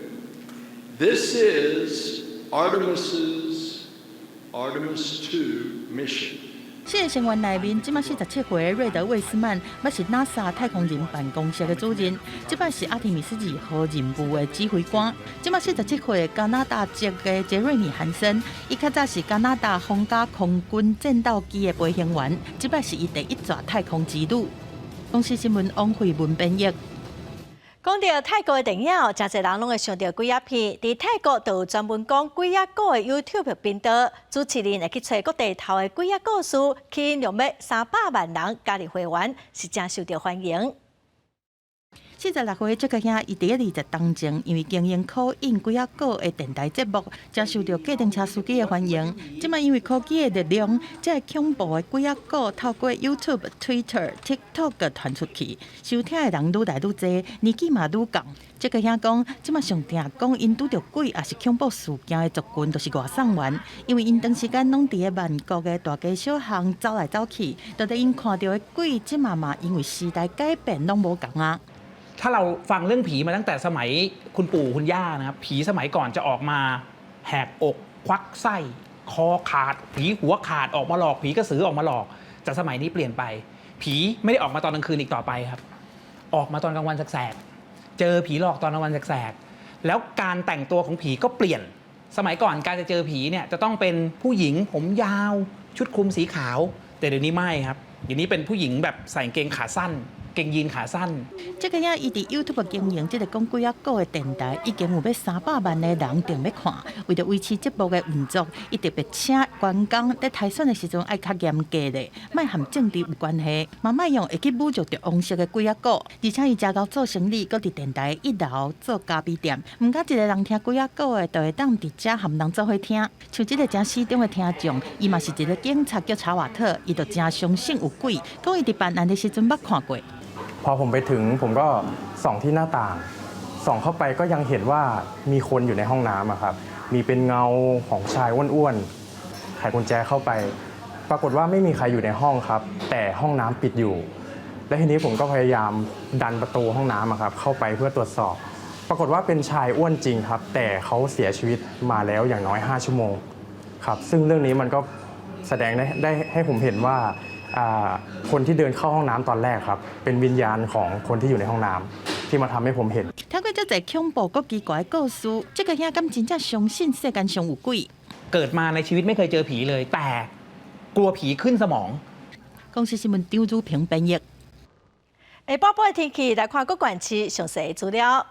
This is Artemis's Artemis 2 mission. 四个成員內面，這擺47歲的瑞德魏斯曼，捌是 NASA 太空人辦公室的主任，這擺是阿提米斯二號任務的指揮官。這擺47歲加拿大籍的傑瑞米韓森，伊較早是加拿大皇家空軍戰鬥機的飛行員，這擺是伊第一逝太空之旅。公視新聞王慧文編譯。講到泰國的電影，誠濟人攏會想著鬼仔片。佇泰國就有專門講鬼仔故的 YouTube 頻道，主持人會去揣各地頭的鬼仔故事，吸引約300萬人加入會員，是誠受著歡迎。46歲這個兄，伊佇20當前，因為經營可印鬼仔故的電台節目，誠受著計程車司機的歡迎。這擺因為科技的力量，這个恐怖的鬼仔故透過 YouTube、Twitter、TikTok 傳出去，收聽的人愈來愈濟，年紀嘛愈仝。這個兄講，這擺上定講𪜶拄著鬼抑是恐怖事件的族群，就是外送員，因為𪜶長時間攏佇咧曼谷的大街小巷走來走去，到底𪜶看著的鬼，這擺嘛因為時代改變，攏無仝啊。 ถ้าเราฟังเรื่องผีมาตั้งแต่สมัยคุณปู่คุณย่านะครับผีสมัยก่อนจะออกมาแหกอกควักไส้คอขาด ผีหัวขาดออกมาหลอก ผีกระสือออกมาหลอกแต่สมัยนี้เปลี่ยนไป ผีไม่ได้ออกมาตอนกลางคืนอีกต่อไปครับ ออกมาตอนกลางวันแสกๆเจอผีหลอกตอนกลางวันแสกๆแล้วการแต่งตัวของผีก็เปลี่ยน สมัยก่อนการจะเจอผีเนี่ยจะต้องเป็นผู้หญิงผมยาวชุดคลุมสีขาว แต่เดี๋ยวนี้ไม่ครับเดี๋ยวนี้เป็นผู้หญิงแบบใส่กางเกงขาสั้น เกงยีนขาสั้น 這个影伊佇 YouTube 經營這个講鬼仔故的電台，已經有欲300萬的人訂欲看。為著維持節目的運作，伊特別請員工佇篩選的時陣愛較嚴格咧，莫和政治有關係，嘛莫用會去侮辱著王室的鬼仔故。而且伊誠𠢕做生理，閣佇電台一樓做咖啡店，毋敢一个人聽鬼仔故的，就會當佇遮和人做伙聽。像這个誠死忠的聽眾，伊嘛是一个警察叫查瓦特，伊就誠相信有鬼，講伊佇辦案的時陣捌看過。 พอผมไปถึงผมก็ส่องที่หน้าต่าง ส่องเข้าไปก็ยังเห็นว่ามีคนอยู่ในห้องน้ำอะครับ มีเป็นเงาของชายอ้วนๆไขกุญแจเข้าไป ปรากฏว่าไม่มีใครอยู่ในห้องครับ แต่ห้องน้ำปิดอยู่ และทีนี้ผมก็พยายามดันประตูห้องน้ำอะครับเข้าไปเพื่อตรวจสอบ ปรากฏว่าเป็นชายอ้วนจริงครับ แต่เขาเสียชีวิตมาแล้วอย่างน้อย 5 ชั่วโมงครับ ซึ่งเรื่องนี้มันก็แสดงได้ให้ผมเห็นว่าคนที่เดินเข้าห้องน้ำตอนแรกครับ เป็นวิญญาณของคนที่อยู่ในห้องน้ำที่มาทำให้ผมเห็น 聽過遮濟恐怖閣奇怪的故事，這個兄敢真正相信世間上有鬼？ เกิดมาในชีวิตไม่เคยเจอผีเลย แต่กลัวผีขึ้นสมอง 公視新聞張如平編譯。下晡晡的天氣來看各縣市詳細資料。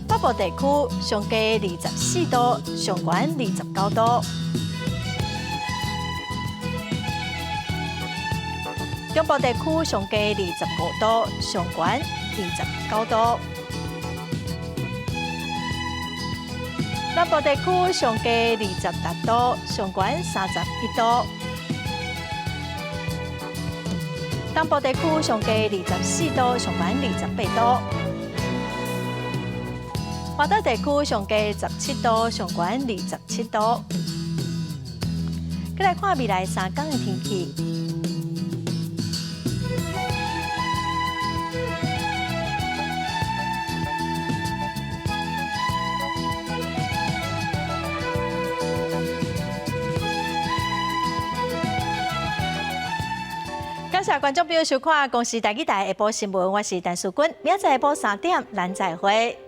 北部地區上低24度，上懸29度。中部地區上低25度，上懸29度。南部地區上低26度，上懸31度。東部地區上低24度，上懸28度。華東地區上低17度，上懸27度。閣來看未來3工的天氣。感謝觀眾朋友收看《公視台語台》下晡新聞，我是陳淑君，明仔載下晡3點，咱再會。